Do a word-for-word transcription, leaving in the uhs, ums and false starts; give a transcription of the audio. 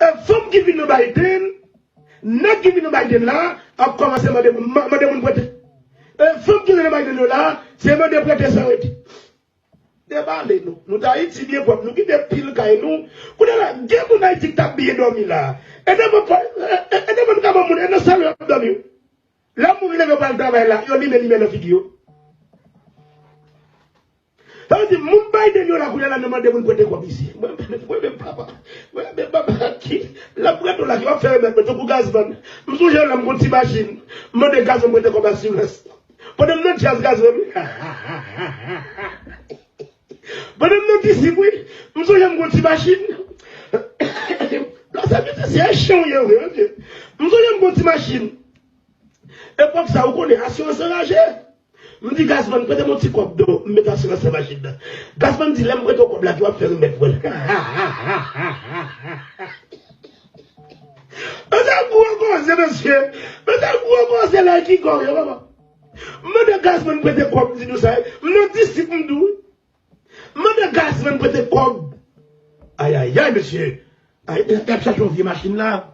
E fanm ki vin nan Biden, nèg ki vin nan Biden la, ap kòmanse mande moun, ma- mande moun prete. E fanm ki vin nan Biden yo la, se mande prete san rete. Debale nou. Nou t Ayiti byen pwòp, nou kite pil kay nou. Kounye a la, gen moun Ayiti ki t ap byen dòmi la. E nan mwen, e, e, e nan mwen ka ban moun, e nan sal yo ap dòmi. Lè moun leve pral travay la, yo limen limyè nan figi yo. Sa vle di, moun Biden yo la kounye a la, nou mande moun prete kòb isi. Mwen, mwen menm papa, mwen menm papa ki, l ap prete w la, ki w ap fè remèt mwen, tankou Gazman. M sonje lè m gon ti machin, m mande Gazman prete kòb asirans. Pandan m nan djaz Gazman, pandan m nan disip, wi, m sonje m gon ti machin. Lè sa vin se chen w ye vre, wi. M sonje m gon ti machin. Epòk sa, ou konnen, asirans anraje. M di Gazman, prete m yon ti kòb do, m met asirans nan machin nan. Gazman di, lè m prete w kòb la, ki w ap fè remèt mwen. Mwen se gwo koze, mesye. Mwen se gwo koze la ki kò yo, papa. M mande Gazman prete kòb, m di nou sa. M nan disip, m di w. M mande Gazman prete kòb. Ayayay, mesye. Ay, y ap chache yon vye machin la.